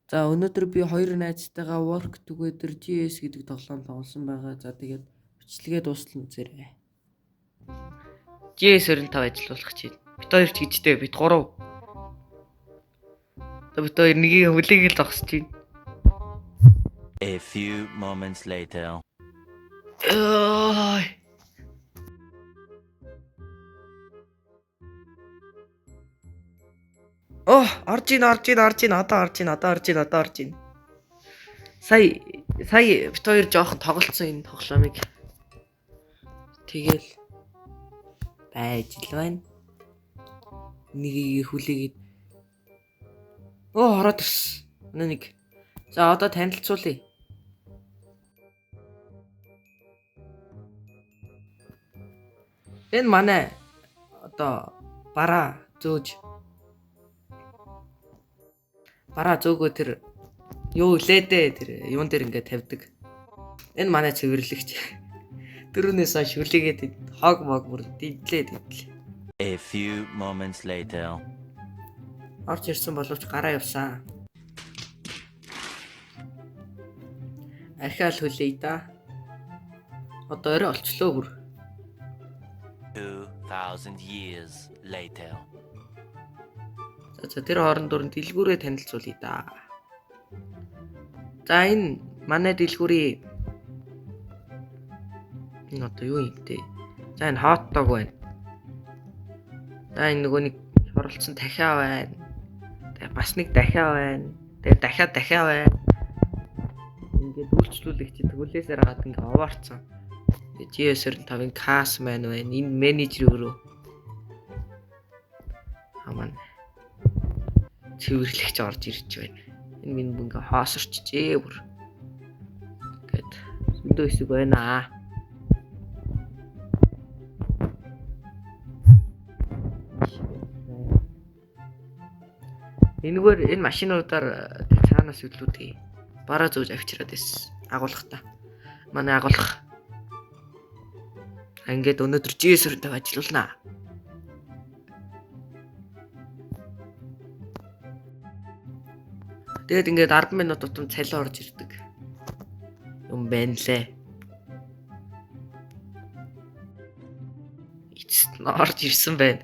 За өнөөдөр би хоёр найзтайгаа Work Together GS гэдэг тоглоом тоглосон байгаа. За тэгээд бичлэгээ дуустал үзээрэй. GS 25 ажиллуулах чинь. Бит хоёр ч гэжтэй бит гурав. Одоо бит хоёр нэгийг хүлээгээл зогсож байна. A few moments later. Ой. Оо, орж ийн, орж ийн, орж ийн, одоо орж ийн, одоо орж ийн, одоо орж ийн. Сая бит хоёр жоохон тоглолцсон энэ тоглоомыг. Тэгэл байж л байна. Нэгийг хүлээгээд. Оо, ороод ирсэн. Өнөө нэг. За одоо танилцуулъя. Энэ манай одоо бараа зөөж бараа зөөгөө тэр юу лээ дээ тэр юун дээр ингээд тавьдаг. Энэ манай цэвэрлэгч. Дөрөвнөөс хойш хүлээгээд хог мог бүр дидлээ дидлээ. A few moments later. Орж ирсэн боловч гараа явсан. Архиал хүлээе да. Одоо орой олчлоо бүр. 2000 years later. За тэр хооронд дөрөн дэлгүүрээ танилцуулъя да. За энэ манай дэлгүүрийн энэ одоо юу юм бэ? За энэ хот дог байна. За энэ нөгөө нэг шоролцсон дахиа байна. Тэгээ бас нэг дахиа байна. Тэгээ дахиад дахиа байна. Ингээд үйлчлүүлэгч тгүүлээсээр хагаад ингээ овоорцсон. Тэгээ GS25-ын кас маань байна. Энэ менежер өөрөө. Аман. Цэвэрлэгч орж ирж байна. Энэ минь ингээ хоосорчжээ бүр. Ингээд зөндөө хэсэг байна. Энэгээр энэ машинуудаар тэр цаанаас үлүүдээ бараа зөөж авчираад байсан. Агуулгатаа. Манай агуулга. Ингээд өнөөдөр GS25 ажиллуулнаа. Тэгээд ингээд 10 минут тутам цалин орж ирдэг юм байна лээ. Эцэст нь орж ирсэн байна.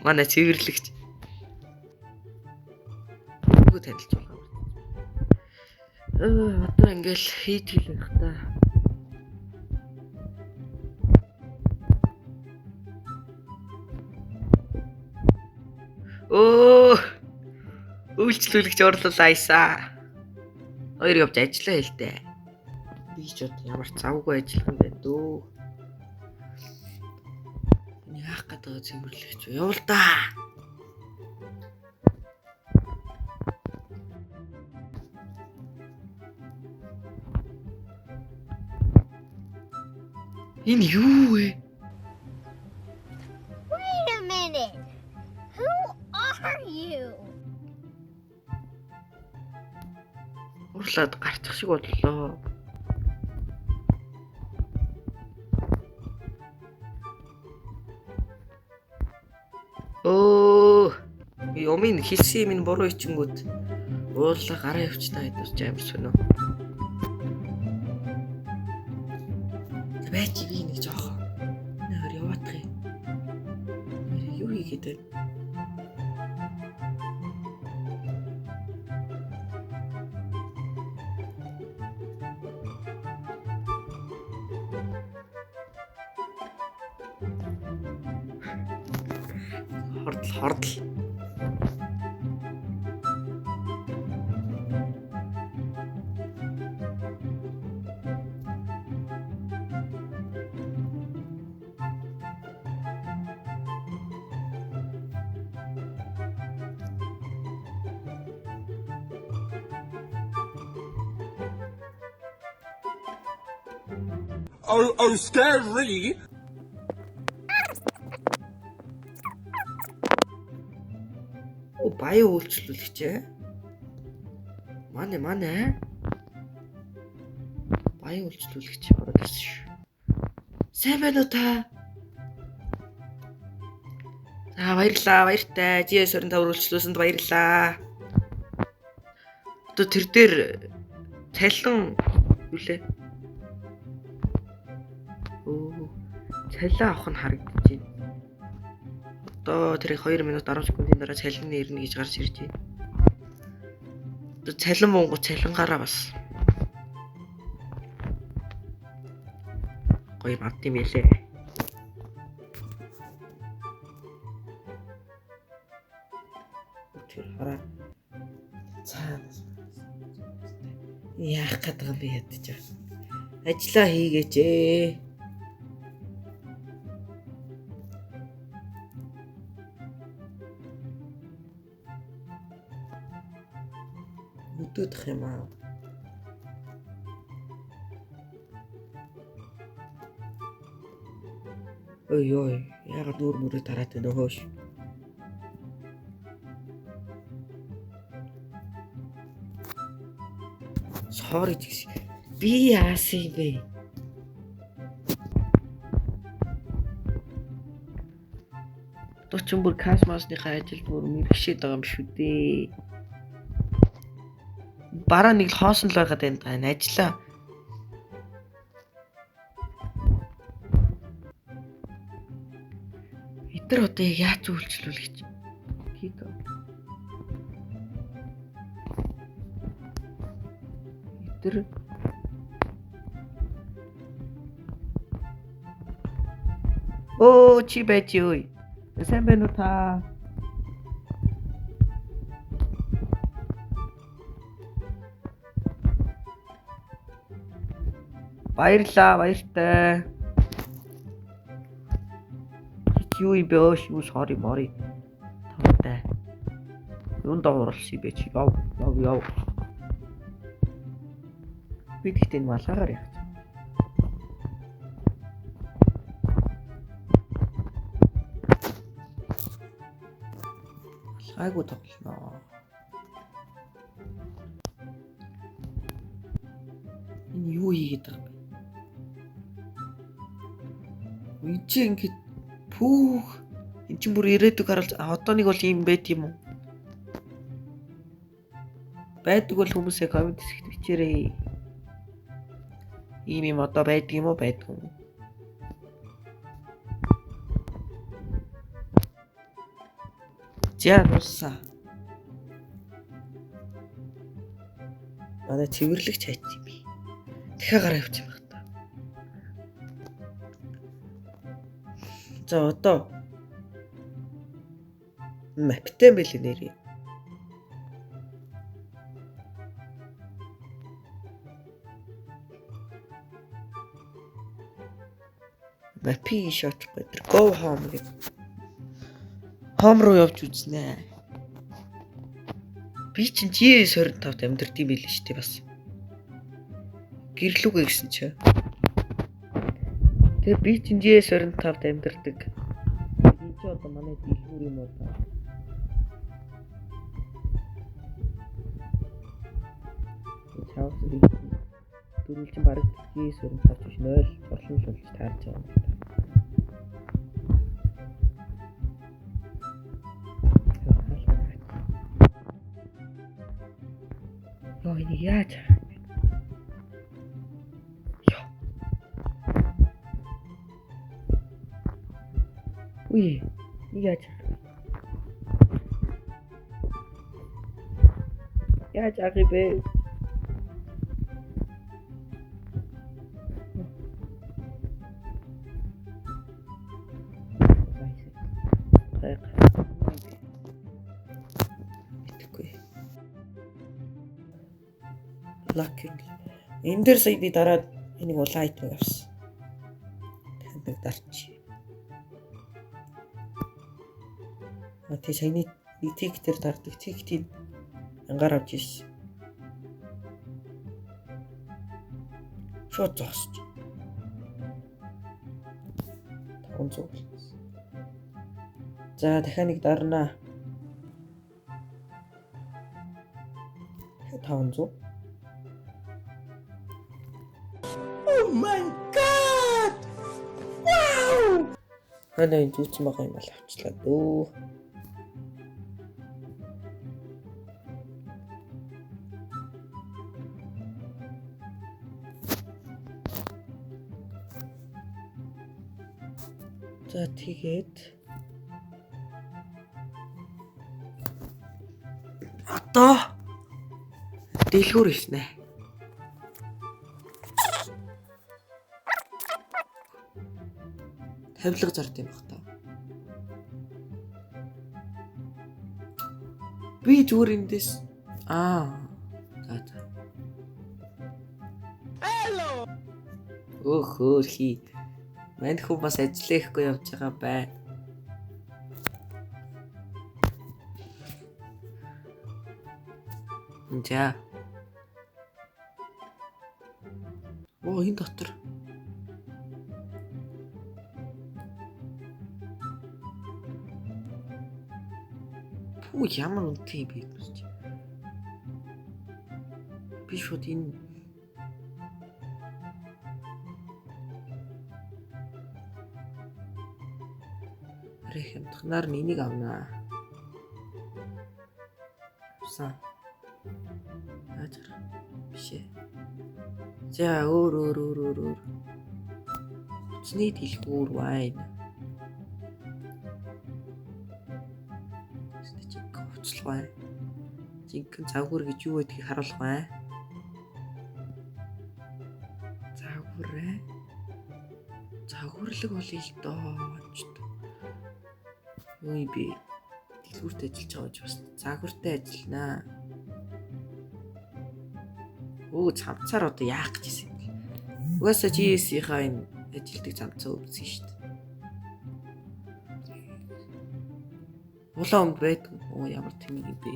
Манай цэвэрлэгч. Үгүй танилцуулах юм. Одоо ингээл хийт хэлэх та. Өө үйлчлүүлэгч орлол айсаа. Хоёр явж ажиллаа хэлтэй. Би ч одоо ямар завгүй ажиллах юм бэ дөө. Энэ яах гээд байгаа цэвэрлэгч вэ? Явуул та. Энэ юу вэ? Wait a minute. Who are you? Уурлаад гарчих шиг боллоо. Өө юмын хэлсэн юм буруу ичингүүд уурлаа гараа явчихлаа гэдэг чинь амар сонио. За байж би нэг жоох. Энэ хоёр яваадах юм. Юу хийгээд байна? Хордол хордол. Oh, oh, scary! Оо баян үйлчлүүлэгч ээ. Манай. Баян үйлчлүүлэгч ороод ирсэн шүү. Сайн байна уу та? За За баярлаа, баяртай. GS25 үргэлжлүүлсэнд баярлаа. Одоо тэр дээр цалин юу лээ? Өө цалин авах нь харагдаж байна. Одоо тэр 2 минут 10 секундын дараа цалин ирнэ гэж гарч ирж байна. Одоо цалин буунгу цалингаараа бас гоё мавд юм ялээ. Тэр хараа цаанаас яах гээд байгаа юм бэ ядаж байгаа. Ажлаа хийгээч ээ. Өдөөдөх юм аа. Ой ёо, яагаад нүүр мүрээ тараад байна хөөш. Sorry гэсэн. Би яасан юм бэ? Одоо ч бүр касмасныхаа ажилд бүр мэрэгшээд байгаа юм шүү дээ. Бараа нэг л хоосон л байгаад байна даа. Ажиллаа. Эдгээр одоо яг яаж үйлчлүүлэх гэж. Кик. Эдгээр Оо чи байж юу? Сайн байна уу та? Баярлаа, баяртай. Чи юу юм бэ? Юу sorry мори. Тавтай. Юунд дуурлсан юм бэ чи? Яв, яв, яв. Би тэгтээ энэ малгайгаар явах. Малгайгүй тоглоно. Энэ юу хийгээд байгаа юм бэ? Энд чи ингээд пүүх эн чинь бүр ирээдүг харуулж одоо нэг бол ийм байт юм уу? Байдаг бол хүмүүсээ коммент хэсэгт бичээрэй. Ийм юм одоо байдаг юм уу байдгүй юм уу? За дууссан. Манай цэвэрлэгч хайч юм бэ. Дахиад гараа явчих юм байна та. За одоо маптай байлээ нэрээ. Мапиг шоучихгүй тэр go home гэдэг. Home руу явж үзнэ. Би чинь GS25-д амьдард юм байл шүү дээ бас. Гэрлүүгээ гэсэн чи. Тэгээ би чинь GS25-д амьдардаг. Энэ чи одоо манай дэлгүүр юм уу та? Чаус дөрвөл чинь бараг GS25 биш 0 зорлон л болж таарч байгаа юм байна. Йоо энийг яаж харах юм бэ? Йоо. Үе, энийг яаж харах вэ? Яаж харах юм бэ? Lucky. Энэ дээр сая би дараад энийг улаан айтмыг авсан. Дахиад нэг дарч. А тий саяны нэг тик дээр дардаг тиктийг ангаар авч ирсэн. Шууд зогсож. 500 болсон. За дахиад нэг дарнаа. Дахиад 500. Oh my god. Wow. Манай энэ зүүцэн байгаа юм бол авчлаа дөө. За тэгээд одоо дэлгүүр ирснэ. Тавилга зард юм бах та. Би зүгээр эндээс за за. Hello. Өөхөө хий. Мань хүн бас ажиллаа ихгүй явж байгаа байна. За. Оо энэ дотор. Пүү ямар үнэтэй юм бэ гэж. Би шууд энэ арай хямдханаар нь энийг авнаа. Авсан. Яаж харах? Биш ээ. За өөр өөр өөр өөр өөр. Хуцны дэлгүүр байна. Жинхэнэ хуцлах байна. Жинхэнэ загвар гэж юу гэдгийг харуулах байна. Загвар ээ. Загварлаг болъё л доо. Юу юм бэ? Дэлгүүрт ажиллаж байгаа гэж бас загвартай ажилланаа. Өө цамцаар одоо яах гэж ирсэн юм бэ? Угаасаа GS-ийнхаа энэ ажилтдаг цамцаа өвдсөн шүү дээ. Улаан өмд байдаг. Оо ямар тэмэг юм бэ?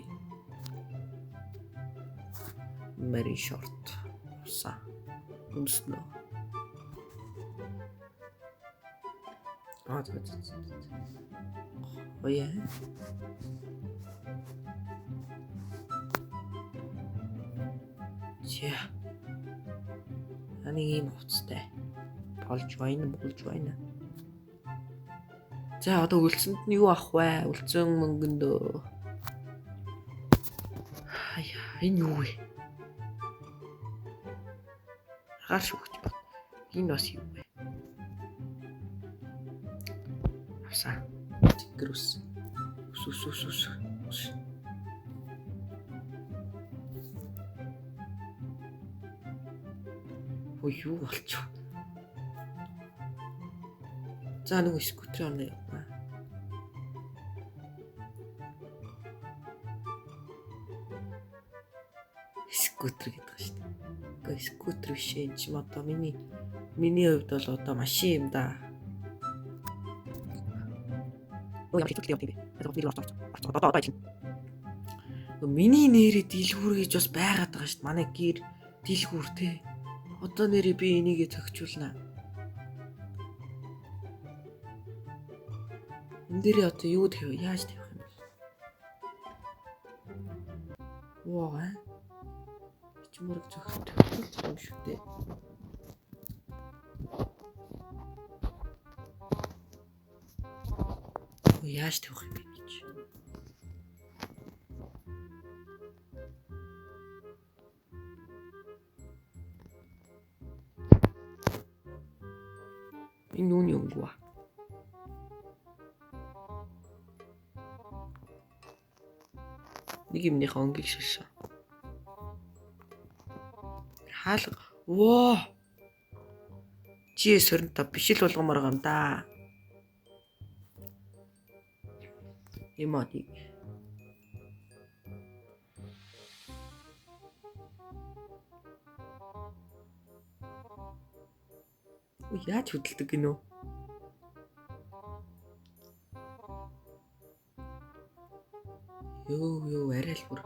Mary short. Усан. Өмснө. Аа за за за. Гоё. За. Аны ийм хувцастай. Болж байна, болж байна. За одоо үлсэнд нь юу авах вэ? Үлдсэн мөнгөндөө. Хаяа, энэ юу вэ? Агаар шүүгч бат. Энэ бас юу вэ? Авсан. Тэнгэр ус. Ус ус ус ус. Ус. Ой юу болчих. За нэг скутер орно явна. Скутер гэдэг байгаа шүү дээ. Үгүй скутер биш ээ. Энэ чим одоо миний хувьд бол одоо машин юм да. Ой ямар хэцүү юм бэ? Одоо орч. Одоо одоо ажиллана. Миний нэрээ дэлгүүр гэж бас байгаад байгаа шүү дээ. Манай гэр дэлгүүр те. Одоо нэрээ би энийгээ зохицуулнаа. Энэ дээрээ одоо юу тавь яаж тавих юм бэ? Ваа. Чи мөрөг зохицуулж юм шүү дээ. Яаж тавих юм бэ гэж. Энэ юуны өнгө вэ? Нэг юмныхаа өнгийг шилшээ. Хаалга. Воо. GS25 биш л болгомоор байгаа юм да. Юм аа. Ой яаж хөдөлдөг гинөө? Йоо ёо арай л бүр.